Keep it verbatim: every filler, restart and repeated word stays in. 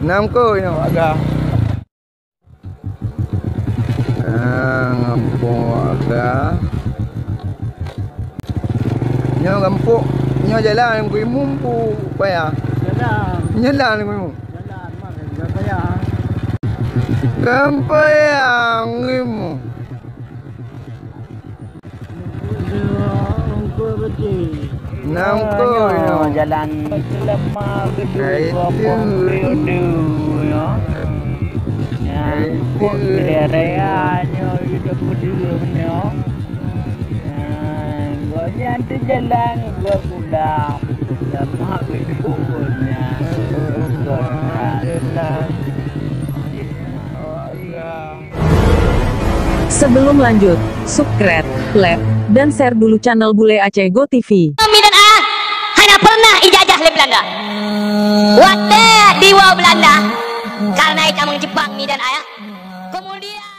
Nam ko inoe aga. Ah, ngampo aga. Nyoe gampông, nyoe jalan Gunung Imum pu paya. Jalan. Jalan Gunong Imum. Jalan, mak, jalan paya. Jalan paya Gunong Imum. Nam ko inoe. Jalan Selama Gedung, Gopong Periode, ya. Yang kok raya nyoe, itu peduli nyoe. Goyang tu jalan gua pulang. Sama berikutnya. Sebelum lanjut, subscribe, like, dan share dulu channel Bule Aceh Go T V. Mi dan ayah hana pernah ijajah lé Belanda. Watèe diwoe Belanda, karena itamong Jepang mi dan ayah. Kemudian